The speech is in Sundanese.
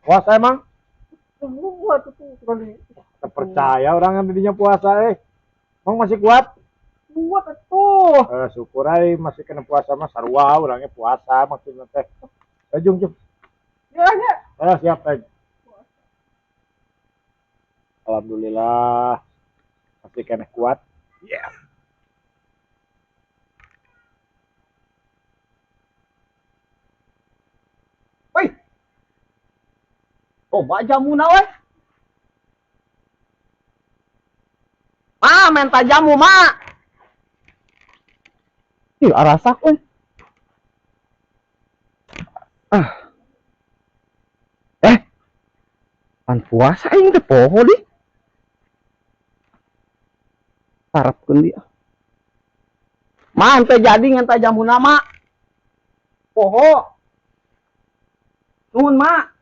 Puasa emang? Kuat itu sekali. Terpercaya orang yang didinya puasa eh. Emang masih kuat? Kuat atuh. Syukur ai masih kena puasa mah sarua orangnya puasa maksudnya teh. Jung jung. Ya nya. Siap teh. Alhamdulillah masih kena kuat. Yeah. Woi. Coba jamuna we. Ma, minta jamu, Ma. Ih, arasak we. Ah. Pan puasa aing teh poho di. Tarapkeun dia. Ma, ente jadi ngenta jamuna, Ma. Poho. Nuhun, Ma.